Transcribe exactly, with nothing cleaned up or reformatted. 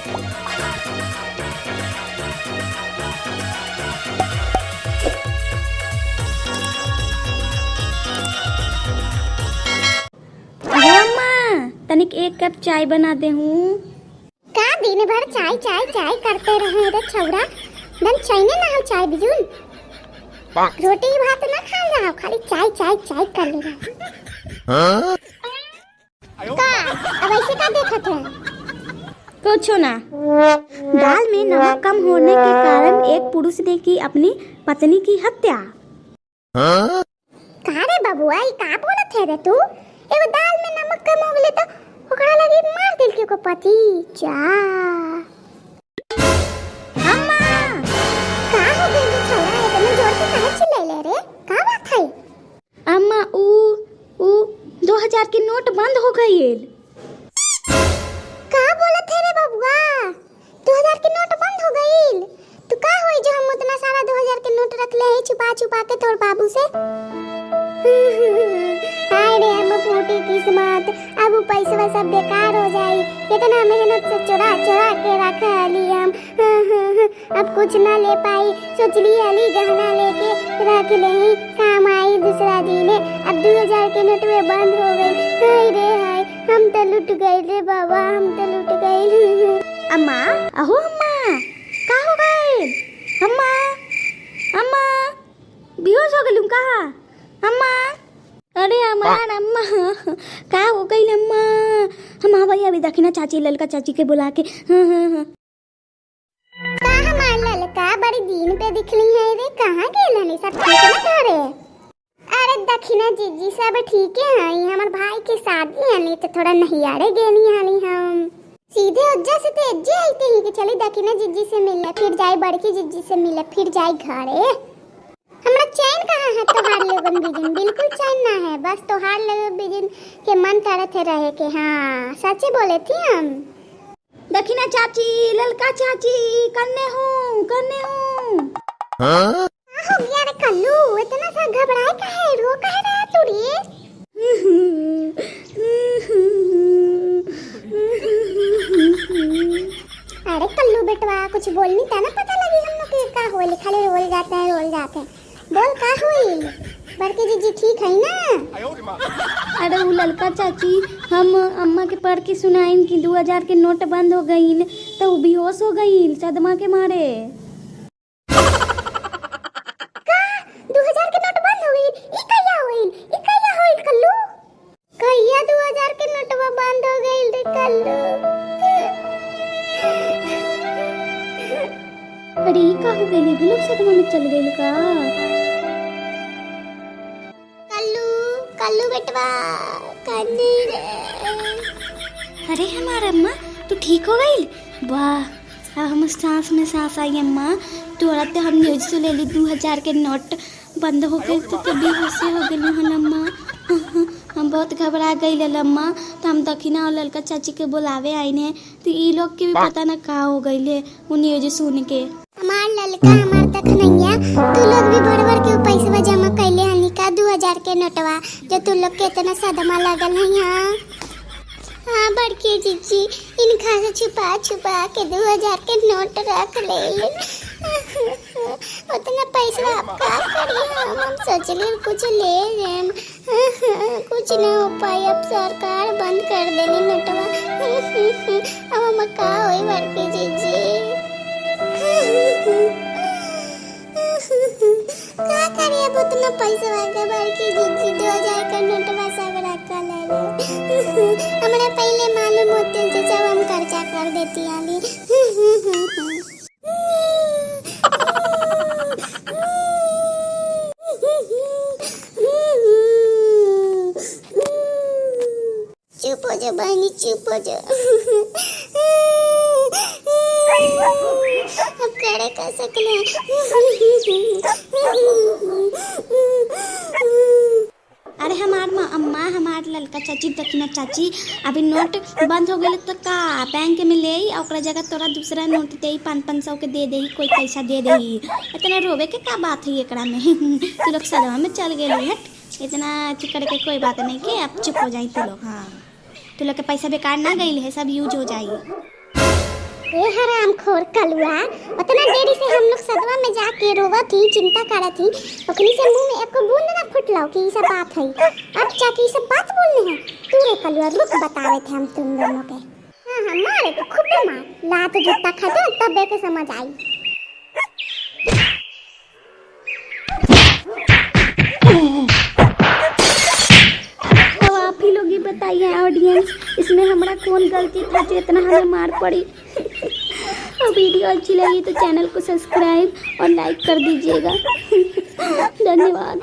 अरे अम्मा, तनिक एक कप चाय बना देहूँ। का दिन भर चाय, चाय, चाय करते रहे रे छौरा? दन चैने ना हो चाय बिजुन। रोटी भात ना खाल रहा, खाली चाय, चाय, चाय कर ले रहा। हाँ? का? अब ऐसे का देखत है? कुछ ना। दाल में नमक कम होने के कारण एक पुरुष ने की अपनी पत्नी की हत्या। हाँ? का रे बबुआ, ई का बोलत है रे तू? एगो दाल में नमक कम हो गइले तो ओकरा लगे मार दिल के ओकर पति। जा। अम्मा! का हो गइल रे छौरा, इतना जोर से काहे चिल्लाइले रे? का बात है? अम्मा, ऊ, ऊ दो हजार के नोट बंद हो गइल। का बोलत है रे बबुआ? दो हजार के नोट बंद हो गइल? तो का होई जो हम उतना सारा दो हजार के नोट रख ले हैं छुपा छुपा के तोर बाबू से? हाय रे, हम फूटी किस्मत, अब उ पैसवा सब बेकार हो जाई। कितना मेहनत से चोरा चोरा के रख ली हम। अब कुछ ना ले पाई, सोचली हली गहना लेके रख लेही, काम आई दूसरा दिने। अब दो हजार के नोटवे बंद हो गई। हाय रे हाय, हम तो लुट गइल रे बाबा, हम तो लुट गइल। अम्मा, अहो अम्मा, का हो गइल? अम्मा, अम्मा, बेहोश हो गइलू का? अम्मा, अरे हमार अम्मा, का हो गइल अम्मा? हम आवई अभी दखिना चाची, ललका चाची के बुला के। हाँ, हाँ, हाँ। का हमार ललका बड़ी दिन पे दिखली है रे, कहाँ गेल हनी? सब ठीक है ना घरे? अरे दखिना जीजी सब ठीके हई, हमर भाई के शादी हनी तो थोड़ा नहियारे गेनी हनी हम। सीधे ओज्जा से तो एज्जे अइते ही कि चली दखिना जीजी से मिले, फिर जाई बड़की जीजी से मिले, फिर जाई घरे। हमरा चैन कहाँ है तोहार लोगन बिजिन, बिल्कुल चैन ना है, बस तोहार लोगन बिजिन के मन करत है रहे के। हाँ, सच्चे बोले थी हम। दखिना चाची, ललका चाची, कन्ने हूँ, कन्ने हूँ। हाँ? का हो गया रे कल्लू, इतना सा घबराए काहे, रो काहे रहा तू रे? अरे कल्लू बेटवा, कुछ बोलनी ता ना पता लगी हम लोग के का होले, खाली रोल जाते हैं, रोल जाते हैं। बोल, का होइल? बड़की जीजी ठीक है ना? अरे, उ ललका चाची, हम अम्मा के पढ़ के सुनाइन कि दू हजार के नोट बंद हो गइन, तो उ बेहोश हो गइन सदमा के मारे। का? दू हजार के नोट बंद हो गइन? ई कहिया होइल? ई कहिया होइल, कल्लू? कहिया दू हजार के नोटवा बंद हो गइल रे कल्लू? अरे, ई का हो गइल? ई भी लोग सदमा में चल गइल का? कल्लू, कल्लू बेटवा, कन्ने रे। अरे हमार अम्मा, तू ठीक हो गइल? वाह, अब हम सांस में सांस आई अम्मा। तोरा तो हम न्यूज सुनेली दू हजार के नोट बंद हो गइल तो, तो बेहोशे हो गइल हन अम्मा। हम बहुत घबरा गइल अम्मा, तो हम दखिना और ललका चाची के बुलावे आइन है, तो ई लोग के भी पता ना का हो गइल है उ न्यूज सुन के। हमार ललका, हमार दखनैया, तू लोग भी भर भर के उ पैसवा जमा कइले हनी का, दू हजार के नोटवा, जो तू लोग के इतना सदमा लगल है यहाँ। हाँ बड़की जीजी, इनका से छुपा छुपा के दू हजार के नोट रख ले। उतना पैसा आप का करी? हम, हम सोचली कुछ ले लेम। कुछ ना हो पाई, अब सरकार बंद कर देली नोटवा। अब हम का होई बड़की जीजी? का करी अब उतना पैसा के बड़की जीजी, दो हजार का नोटवा सब रखा ले ले। हमरा पहले मालूम होते तो सब हम खर्चा कर देती आली। चुप हो जा बहनी, चुप हो जा। अब करे का सकले। अरे हमार मा-, अम्मा, हमार ललका चाची, दखिना चाची, अभी नोट बंद हो गइल तो का बैंक में लेई, ओकरा जगह तोरा दूसरा नोट देई, पाँच पाँच सौ के दे देई, कोई पैसा दे देई। इतना रोवे के का बात है एकरा में? तू लोग सदमा में चल गइल, हट। इतना अथी करे के कोई बात नहीं के, अब चुप हो जाई तू लोग। हाँ, तू लोग के पैसा बेकार ना गइल है, सब यूज हो जाई। ए हरामखोर कलुआ, उतना देरी से हम लोग सदवा में जाके रोवत ही, चिंता करत ही, ओकनी से मुंह में एको बूंद ना फुटलो कि ई सब बात है। अब जाके ई सब बात बोलने हैं। तू रे कलुआ, रुक, बतावे थे हम तुम दोनों के। हाँ, हाँ, मारे तो खूबे मार, लात जूता खा दो, तबे के समझ आई। अब आप ही लोग ही बताइए audience, इसमें हमारा कौन गलती था जो इतना हमें मार पड़ी। और video अच्छी लगी तो channel को subscribe और like कर दीजिएगा। धन्यवाद।